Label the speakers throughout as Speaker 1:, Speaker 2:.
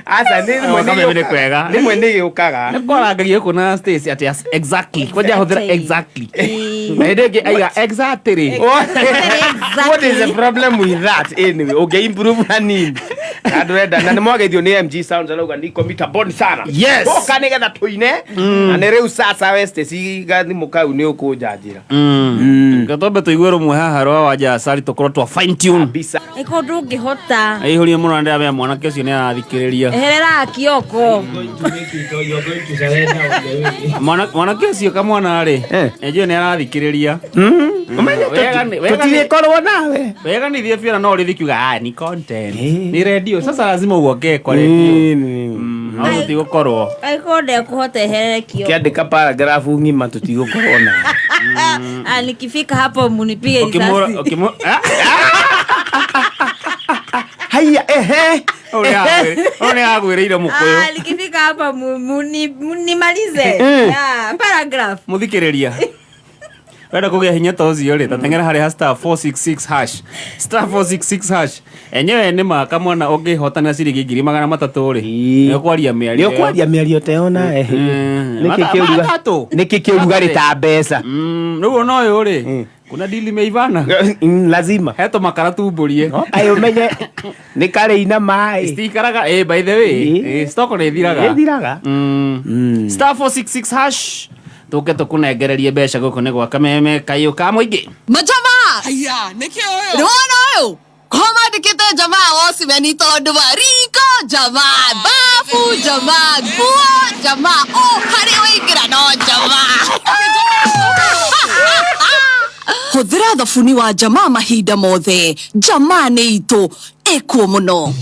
Speaker 1: Aca nĩ rĩmwe nĩ
Speaker 2: Kameme nĩ
Speaker 1: gĩũkaga.
Speaker 2: kwega.
Speaker 1: Rĩmwe nĩ gĩũkaga.
Speaker 2: Nĩ kwarangagia gũkũ na Stacy atĩ exactly kwanja hũthĩra exactly na hĩndĩ ĩngĩ aiga exactly.
Speaker 1: What is the problem with that anyway? Ũngĩ improve na nini? Na ndũrenda na nĩ mwageithio nĩ MG Sounds arauga niko mitaboni sana.
Speaker 2: Yes.
Speaker 1: Ũka nĩgetha tũine. Na nĩ rĩu sasa we Stacy gathimũ kau nĩ ũkũnjanjĩra.
Speaker 2: Gatwambe tũigue rũmwe haha rwa wanja acari tũkorwo twa fine tune.
Speaker 1: Bisa.
Speaker 3: Ĩko ndũngĩhota.
Speaker 2: Aihũrie mũno na ndĩramenya mwanake ũcio nĩ arathikĩrĩria.
Speaker 3: Eherera Kioko.
Speaker 2: Mwanake ũcio kamwana rĩ,
Speaker 1: Eh.
Speaker 2: nĩnjũĩ nĩ arathikĩrĩria.
Speaker 1: Ũmenye
Speaker 2: Wega nĩ- wega nĩ-
Speaker 1: tũtirĩkorwo nawe.
Speaker 2: Wega nĩ thiĩ biũ na no ũrĩthi kiuga ah ni content.
Speaker 1: Eh.
Speaker 2: Ni radio sasa lazima uongee kwa radio. No tũtigũkorwo.
Speaker 3: Angĩkorwo ndekũhota eherere Kioko.
Speaker 1: Kĩandĩka paragraph ng'ima tũtigũkorwo nawe.
Speaker 3: Ah, nikifika hapo munipige
Speaker 2: Ũkĩmũra
Speaker 3: risasi.
Speaker 2: ũkĩmũ ah
Speaker 1: Haiya ehe.
Speaker 2: Ũyũ nĩ agwĩrĩire mũkũyũ.
Speaker 3: Ah, nikifika hapa munimalize. Yeah, paragraph.
Speaker 2: Mũthikĩrĩria. Wenda kũgĩa hinya ta ũcio rĩ, tateng'era harĩ ha star 466 hash. Star 466 hash. Enyewe nĩ ma kamwana ũngĩhotanĩra ciringi 300,000 rĩ,
Speaker 1: Ĩĩ.
Speaker 2: nĩ ũkwaria mĩario.
Speaker 1: Nĩ ũkwaria mĩario ta ĩyo nawe. Nĩkĩ kĩũruga?
Speaker 2: Matatũ.
Speaker 1: Nĩkĩ kĩũrugarĩ ta mbeca?
Speaker 2: Rĩu ona ũyũ rĩ, kuna dili meivana.
Speaker 1: Lazima.
Speaker 2: He tũmakara tumbũrie.
Speaker 1: Kaĩ ũmenye nĩ karĩ ina maĩ.
Speaker 2: Citikaraga, by the way,
Speaker 1: Ĩĩ.
Speaker 2: stock nĩ ĩthiraga.
Speaker 1: Ĩthiraga.
Speaker 2: Star 466 hash. Tũke tũkũnengererie mbeca gũkũ nĩ gwa kameme kayũ ka mũingĩ.
Speaker 4: Majamaa!
Speaker 5: Aya, nĩkĩ ũyũ?
Speaker 4: Nĩwona ũyũ? Ko mandĩkĩte jamaa wocimeni tondũ wa riko jamaa, babu jamaa, nguo jamaa, o harĩa waingĩra no jamaa. Hũthĩra thabuni wa jamaa mahinda mothe. Jamaa nĩ itũ ĩkuo mũno.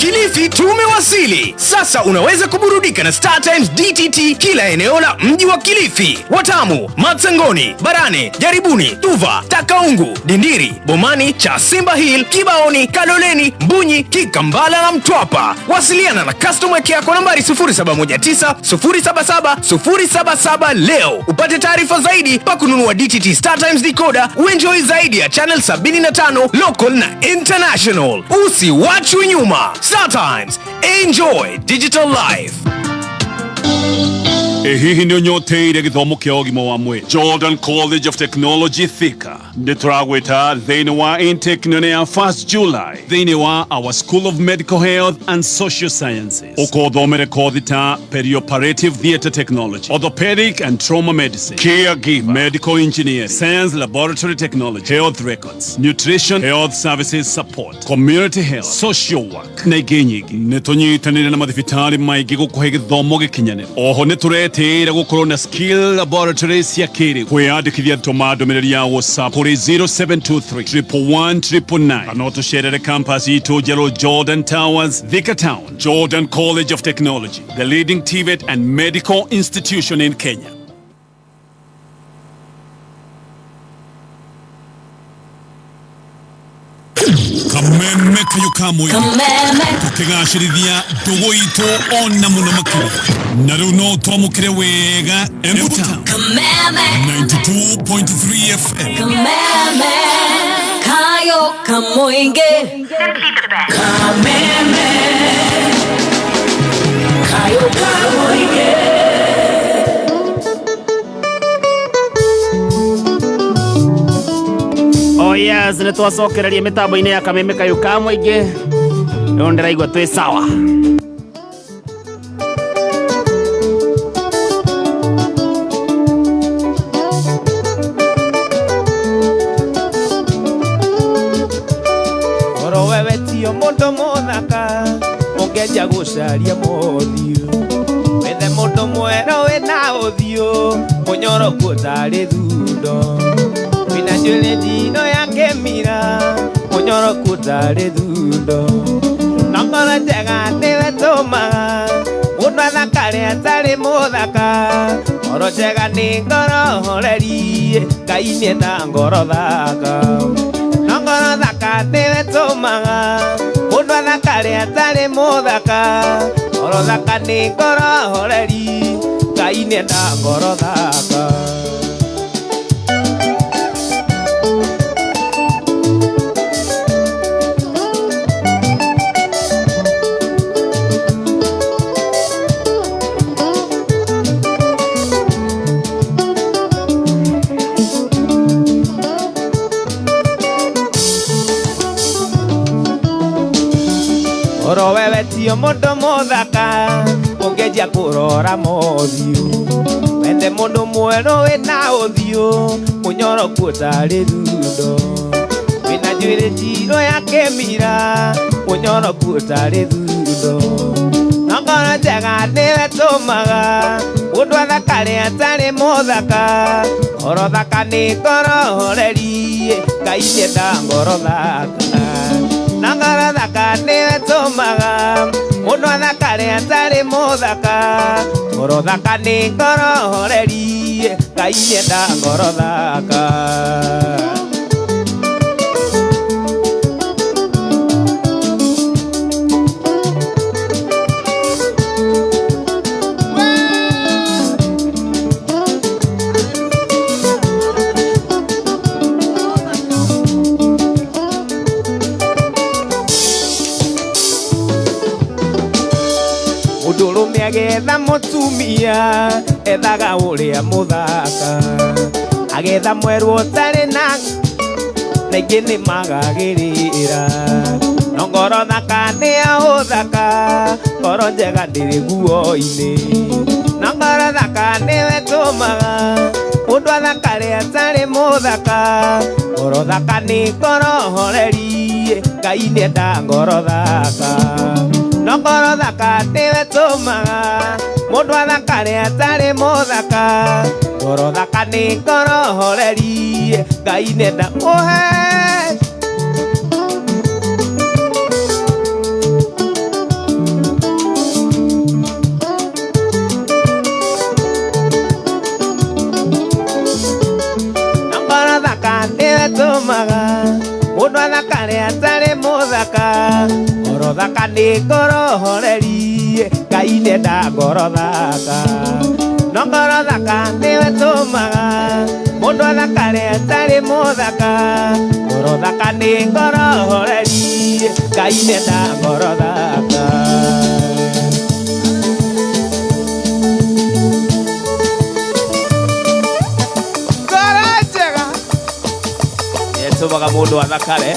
Speaker 6: Kilifi tumewasili. Sasa unaweza kuburudika na Star Times DTT kila eneo la mji wa Kilifi, Watamu, Matsangoni, Barane, Jaribuni, Tuva, Takaungu, Dindiri, Bomani, Chasimba Hill, Kibaoni, Kaloleni, Mbunyi, Kikambala na Mtwapa. Wasiliana na customer care kwa nambari 0719 077 077 leo upate taarifa zaidi pa kununua DTT Star Times decoder, uenjoy zaidi ya channel 75 local na international. Usiwachwe nyuma. Star Times, enjoy digital life.
Speaker 7: Ĩ hihi nĩ ũnyoteire gĩthomo kĩa ũgima wa mwĩrĩ Jordan College of Technology Thika nĩ tũragwĩta thĩinĩ wa intake nene ya 1st July thĩinĩ wa our School of Medical Health and Social Sciences ũkothomere kothi ta perioperative theatre technology, orthopedic and trauma medicine, caregiver, medical engineering, science laboratory technology, health records, nutrition, health services support, community health, social work na ingĩ nyingĩ. Nĩ tũnyitanĩire na mathibitarĩ maingĩ gũkũhe gĩthomo gĩkinyanĩru. Oho nĩ tũretĩĩra gũkorwo na skill laboratory cia kĩrĩu. Kwĩyandĩkithia tũma ndũmĩrĩri ya WhatsApp kũrĩ 0723 111 999 kana ũtũcerere campus itũ njerũ Jordan Towers, Thika Town. Jordan College of Technology, the leading TVET and medical institution in Kenya. Kameme kayũ ka mũingĩ tũkĩgacĩrithia ndũgũ itũ ona mũno makĩria na rĩu no twamũkĩre wega Embu Town 92.3 FM.
Speaker 4: Kameme kayo kamoinge. Kameme kayo kamoinge.
Speaker 2: Oh yes, nĩ twacokereria mĩtambo-inĩ ya kameme kayũ ka mũingĩ. Rĩu ndĩraigua twĩ sawa.
Speaker 8: Oro wewe tio mũndũ mũthaka ũngĩanjia gũcaria mothiũ wethe mũndũ mwerũ wĩna ũthiũ mũnyoroku ũtarĩ thundo wĩna njuĩrĩ njino ya kĩmira mũnyoroku ũtarĩ thundo na ngoro njega nĩwe tũmaga mũndũ athakare atarĩ mũthaka ngoro njega nĩ ngoro horeri Ngai nĩenda ngoro thaka na ngoro thaka nĩwe tũmaga mũndũ athakare atarĩ mũthaka ngoro thaka nĩ ngoro horeri Ngai nĩenda ngoro thaka. Oro wewe tio mũndũ mũthaka ũngĩnjia kũrora mothiũ wende mũndũ mwerũ wĩna ũthiũ mũnyoroku ũtarĩ thundo wĩna njuĩrĩ njirũ ya kĩmira mũnyoroku ũtarĩ thundo na ngoro njega nĩwe tũmaga mũndũ athakare atarĩ mũthaka ngoro thaka nĩ ngoro horeri Ngai nĩenda ngoro thaka na ngoro thaka nĩwe tũmaga mũndũ athakare atarĩ mũthaka ngoro thaka nĩ ngoro horeri Ngai nĩenda ngoro thaka. Mũndũrũme agetha mũtumia ethaga ũrĩa mũthaka agetha mwerũ ũtarĩ na ingĩ nĩ magagĩrĩra no ngoro thaka nĩyo ũthaka ngoro njega ndĩrĩ guo-inĩ na ngoro thaka nĩwe tũmaga mũndũ athakare atarĩ mũthaka ngoro thaka nĩ ngoro horeri Ngai nĩenda ngoro thaka no ngoro thaka nĩwe tũmaga mũndũ athakare atarĩ mũthaka ngoro thaka nĩ ngoro horeri Ngai nĩenda mũhe. Na ngoro thaka nĩwe tũmaga mũndũ athakare atarĩ mũthaka ngoro thaka nĩ ngoro horeri Ngai nĩenda ngoro thaka no ngoro thaka nĩwe tũmaga mũndũ athakare atarĩ mũthaka ngoro thaka nĩ ngoro horeri Ngai nĩenda ngoro thaka.
Speaker 1: Ngoro njega nĩtũmaga mũndũ athakare.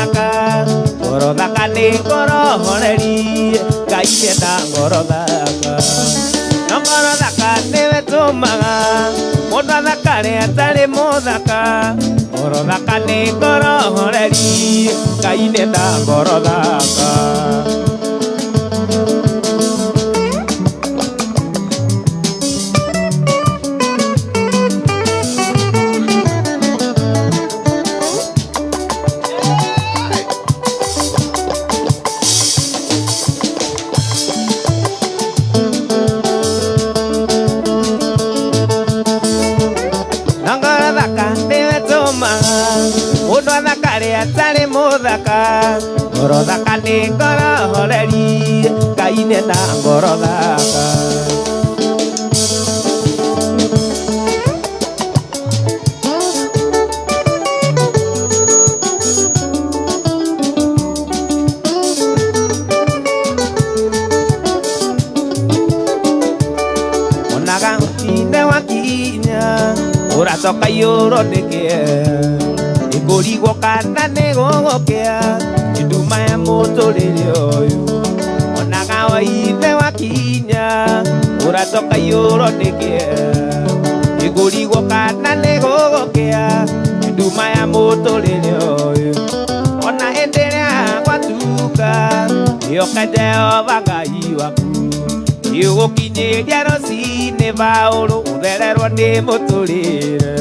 Speaker 1: Ngoro thaka nĩ ngoro horeri Ngai nĩenda ngoro thaka no ngoro thaka nĩwe tũmaga mũndũ athakare atarĩ mũthaka ngoro thaka nĩ ngoro horeri Ngai nĩenda ngoro thaka. Mũndũ athakare atarĩ mũthaka ngoro thaka nĩ ngoro horeri Ngai nĩenda ngoro thaka. Onaga ũtinde wakinya ũracoka iyũrwo nĩ kĩeha nĩngũrigwo kana nĩgũgũkĩa nduma ya mũtũrĩre ũyũ onaga o ithe wakinya ũracoka iyũrwo nĩ kĩeha nĩngũrigwo kana nĩgũgũkĩa nduma ya mũtũrĩre ũyũ ona hĩndĩ ĩrĩa gwatuka ĩoke Jehova Ngai waku nĩũgũkinyĩria rũcinĩ Paũlũ ũthererwo nĩ mũtũrĩre.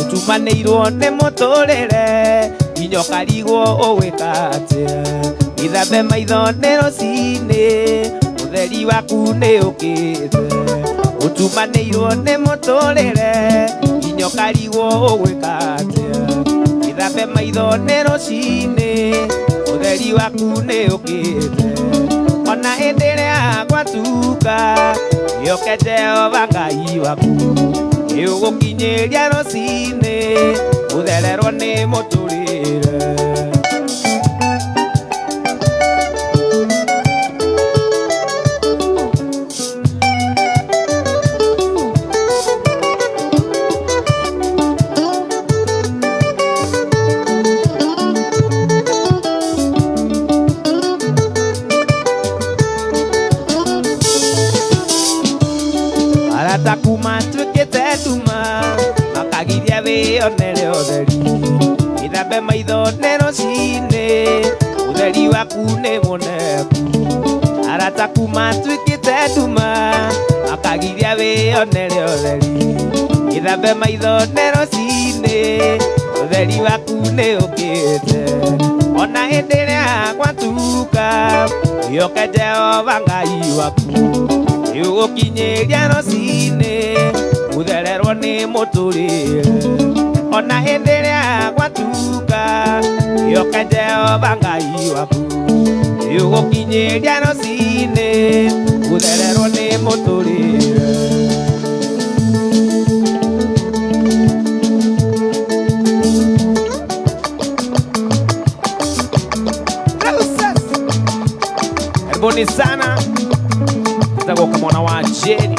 Speaker 1: Ũtumanĩirwo nĩ mũtũrĩre nginya ũkarigwo ũgwĩka atĩa Ithambe maitho nĩ rũcinĩ, ũtheri waku nĩ ũkĩte. Ũtumanĩirwo nĩ mũtũrĩre, nginya ũkarigwo ũgwĩka atĩa. Ithambe maitho nĩ rũcinĩ, ũtheri waku nĩ ũkĩte. Ona hĩndĩ ĩrĩa gwatuka, ĩhoke Jehova Ngai waku. Nĩ ũgũkinyĩria rũcinĩ, ũthererwo nĩ mũtũrĩre. Arata kuma tuĩkĩte nduma, makagiria wĩyonere ũtheri. Ithambe maitho nĩ rũcinĩ, ũtheri waku nĩ mũneku. Arata kuma tuĩkĩte nduma, makagiria wĩyonere ũtheri. Ithambe maitho nĩ rũcinĩ, ũtheri waku nĩ ũkĩte. Ona hĩndĩ ĩrĩa gwatuka, ĩhoke Jehova Ngai waku. Nĩũgũkinyĩria rũcinĩ, ũthererwo nĩ mũtũrĩre. Ona hĩndĩ ĩrĩa gwatuka, ĩhoke Jehova Ngai waku. Nĩũgũkinyĩria rũcinĩ, ũthererwo nĩ mũtũrĩre. Karibuni sana Tagwo kamwana wa Jeni.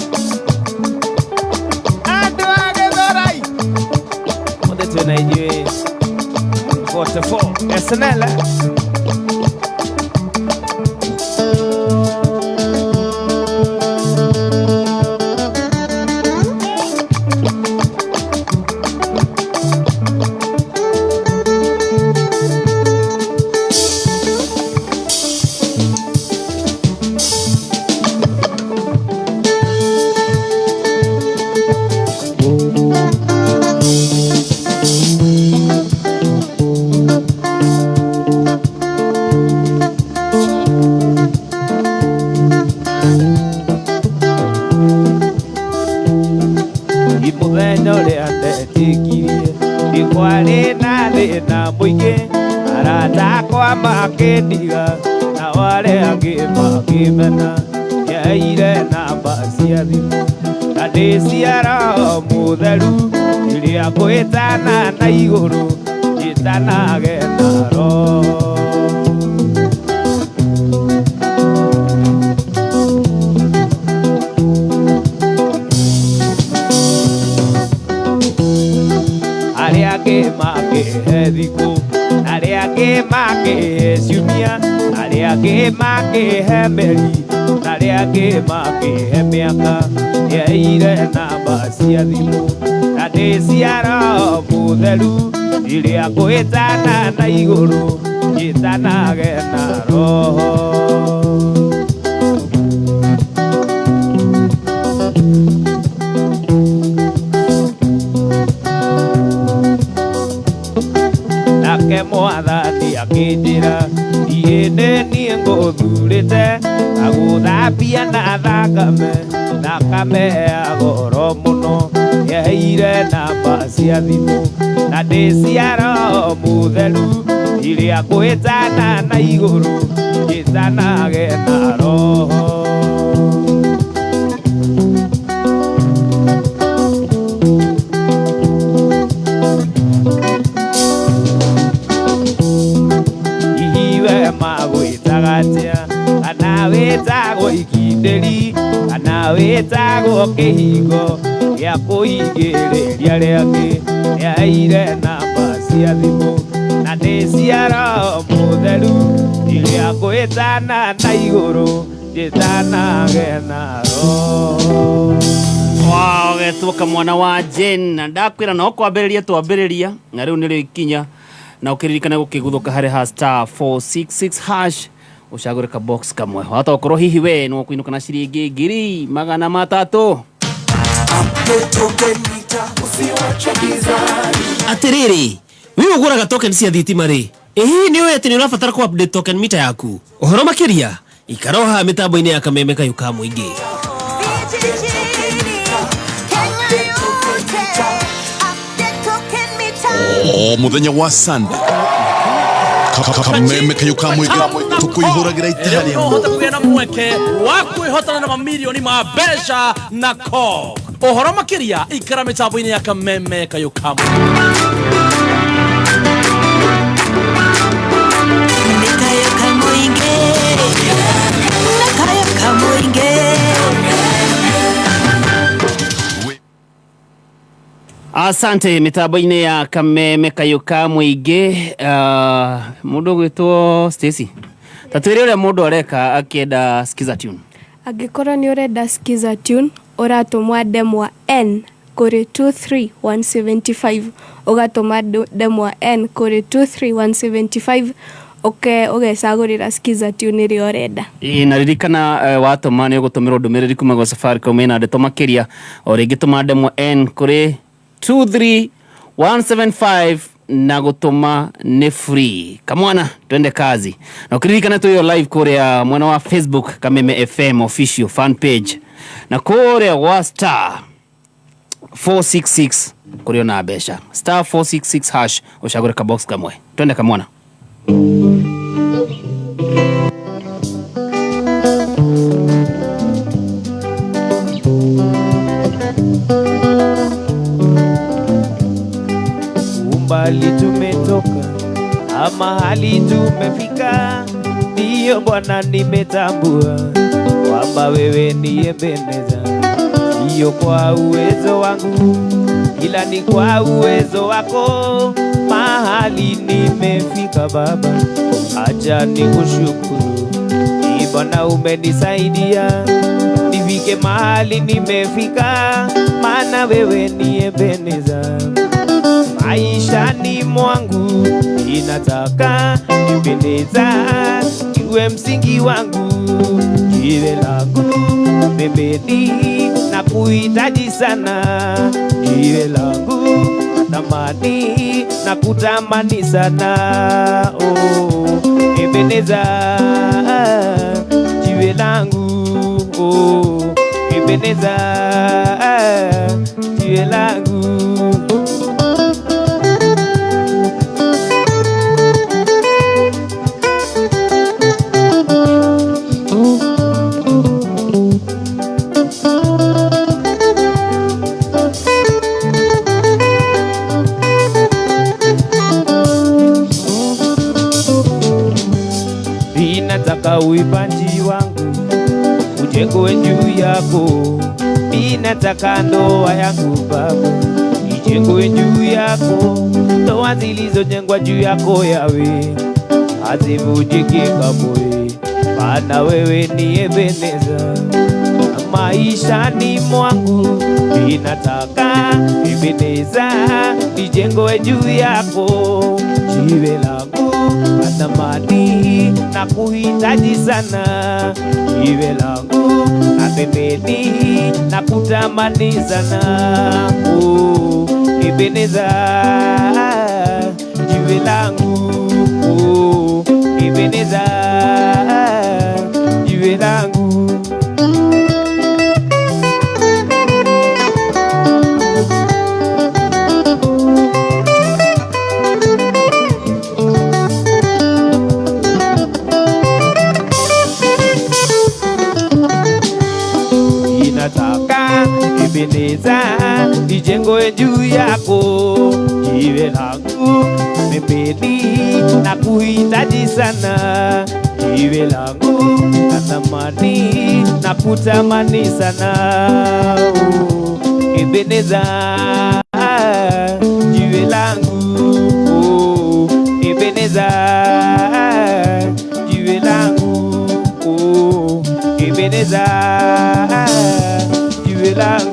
Speaker 1: Andũ a Gĩthũrai othe twĩna inyuĩ 44 SNL. Mũthenya ũrĩa ndetĩkirie ndikwarĩ na thĩna mũingĩ, arata akwa makĩndiga nao arĩa angĩ makĩmena. Nyeheire namba cia thimũ na ndĩ cia Roho Mũtheru, iria ngwĩtana na igũrũ njĩtanage na Roho. Arĩa angĩ makĩhe thikũ, arĩa angĩ makĩhe ciumia, arĩa angĩ makĩhe mĩeri, na arĩa angĩ makĩhe mĩaka. Nyeheire namba cia thimũ na ndĩ cia Roho Mũtheru, iria ngwĩtana na igũrũ njĩtanage na Roho. Nake Mwathani akĩnjĩra, niĩ nĩ niĩ ngũthurĩte, ngagũthambia na thakame, thakame ya goro mũno. Nyeheire namba cia thimũ na ndĩ cia Roho Mũtheru, iria ngwĩtana na igũrũ njĩtanage na Roho. Hihi we magwĩtaga atĩa? Kana wĩtagwo ikindĩri, kana wĩtagwo kĩhingo gĩa kũhingĩrĩria arĩa angĩ. Nĩaheire namba cia thimũ na ndĩ cia Roho Mũtheru, iria ngwĩtana na igũrũ njĩtanage na Roho.
Speaker 2: Wow, getwo kamwana wa Jane na ndakwĩra no kwambĩrĩria twambĩrĩria na rĩu nĩrĩo ikinya na ũkĩririkana gũkĩguthũka harĩ ha star 466 hash ũcagũre ka box kamwe wahota gũkorwo hihi we no kũinũka na ciringi 300,000.
Speaker 5: Atiriri, we ũgũraga token cia thitima rĩ? Ĩ hihi nĩ ũĩ atĩ nĩ ũrabatara kũ update token meter yaku? Ũhoro makĩria ikara o haha mĩtambo-inĩ ya Kameme Kayũ ka Mũingĩ.
Speaker 9: O muthenya wa Sunday, Kameme Kayũ ka Mũingĩ tũkũihũragĩra itaha rĩa
Speaker 10: no ũhote kũgĩa na mweke wa kwĩhotana na mamirioni ma mbeca na Coke. Ũhoro makĩria ikara mĩtambo-inĩ ya Kameme Kayũ ka Mũingĩ.
Speaker 2: Asante mitambo-inĩ ya Kameme Kayũ ka Mũingĩ. Mũndũ ũgwĩtwo Stacy, ta twĩre ũrĩa mũndũ areka akĩenda Skiza Tune.
Speaker 11: Angĩkorwo nĩ ũrenda Skiza Tune, ũratũmwa ndemwa N kũrĩ 23175, ũgatũma ndemwa N kũrĩ 23175, ũgecagũrĩra Skiza Tune ĩrĩa ũrenda.
Speaker 2: Ĩĩ, na ririkana watũma nĩ ũgũtũmĩrwo ndũmĩrĩri kuma gwa Safaricom ĩna ndeto makĩria. O rĩngĩ tũma ndemwa N kũrĩ 23175 na gũtũma nĩ free. Kamwana, twende kazi. Na ũkĩririkana twĩyo live kũrĩa mwena wa Facebook, Kameme FM official fan page, na kũrĩa gwa star 466 kũrĩ ona mbeca, star 466 hash, ũcagũre kabox kamwe. Twende, kamwana.
Speaker 1: Umbali tumetoka ama hali tumefika, ndiyo Bwana nimetambua kwamba wewe ni Ebeneza, sio kwa uwezo wangu, ila ni kwa uwezo wako. Mahali nimefika Baba, acha nikushukuru. Ni Bwana umenisaidia nifike mahali nimefika, maana wewe ni Ebeneza maishani mwangu. Ninataka Ebeneza iwe msingi wangu, jiwe langu pembeni na kuhitaji sana, jiwe langu tamani na kutamani sana. Oh, Ebeneza jiwe langu, oh, Ebeneza jiwe langu. Ninataka uipaji wangu ujengwe juu yako, ninataka ndoa yangu Baba ijengwe juu yako, ndoa zilizojengwa juu yako Yawe hazivunjiki kamwe, maana wewe ni Ebeneza maishani mwangu. Ninataka Ebeneza ijengwe juu yako, jiwe langu natamani na kuhitaji sana, jiwe langu na pembeni na kutamani sana. Oh, Ebeneza jiwe langu, oh, Ebeneza jiwe langu. Ninataka Ebeneza ijengwe juu yako, jiwe langu pembeni na kuhitaji sana, jiwe langu natamani na kutamani sana. Oh, Ebeneza jiwe langu, oh, Ebeneza jiwe langu, oh, Ebeneza jiwe langu.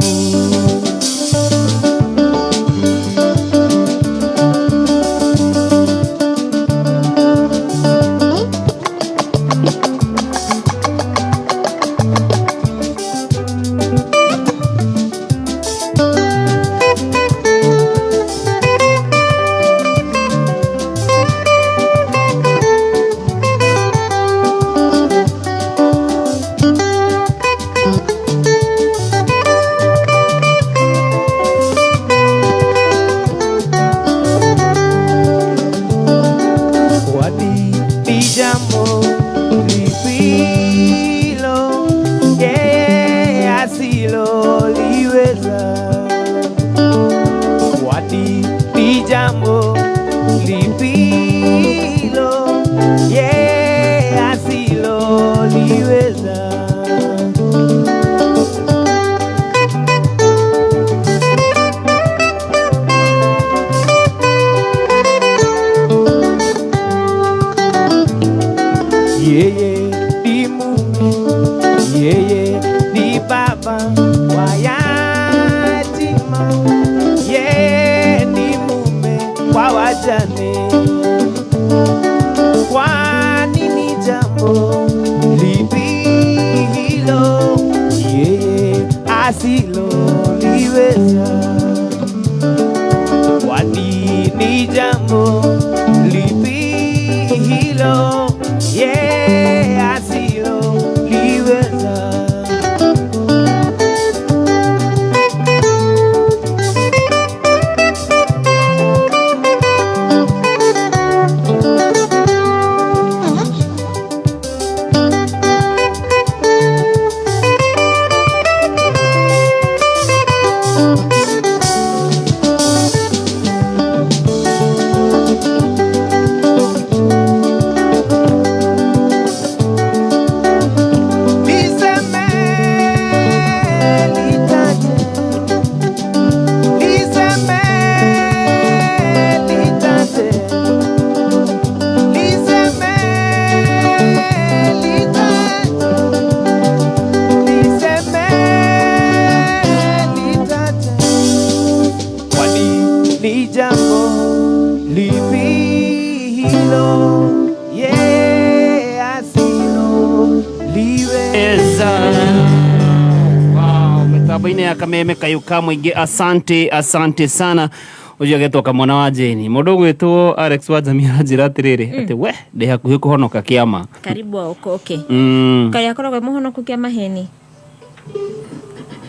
Speaker 1: Yeye ni baba wa yatima, yeye ni mume wa wajane. Kwani ni jambo lipi hilo yeye asiloliweza? Kwani ni jambo lipi hilo yeye asiloliweza? Niseme litaje, niseme litaje, niseme litaje, niseme litaje. Kwani ni jambo lipi hilo yeye asiloliweza?
Speaker 2: Wow, mitambo-inĩ ya kameme kayũ ka mũingĩ, asante asante sana. Ũcio agetwo kamwana wa Jane, mũndũ ũgwĩtwo Alex wa Jamia anjĩra atĩrĩrĩ atĩ we ndĩ hakuhĩ kũhonoka kĩama.
Speaker 3: Karibu aokoke. Karĩa akoragwo e mũhonoku kĩa maheni.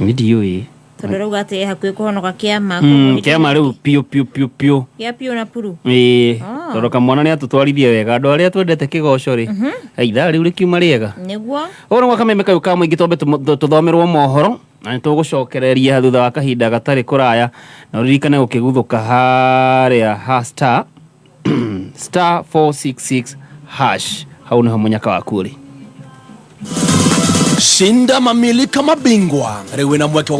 Speaker 2: Nĩ ndiũĩ.
Speaker 3: Tondũ rauga atĩ e hakuhĩ kũhonoka kĩama.
Speaker 2: Kĩama rĩu piũ piũ piũ piũ.
Speaker 3: Gĩa piũ na puru.
Speaker 2: Ĩĩ.
Speaker 3: Ah.
Speaker 2: Tondũ kamwana nĩ atũtwarithie wega, andũ arĩa twendete kĩgoco rĩ, ithaa rĩu rĩkiuma rĩega.
Speaker 3: Nĩguo.
Speaker 2: Ũguo nĩguo kameme kayũ ka mũingĩ, twambe tũthomerwo mohoro na nĩ tũgũcokereria thutha wa kahinda gatarĩ kũraya, na ũririkane gũkĩguthũka harĩa ha star star 466 hash, hau nĩho mũnyaka waku ũrĩ.
Speaker 10: Shinda mamili kama bingwa rĩu wĩna mweke wa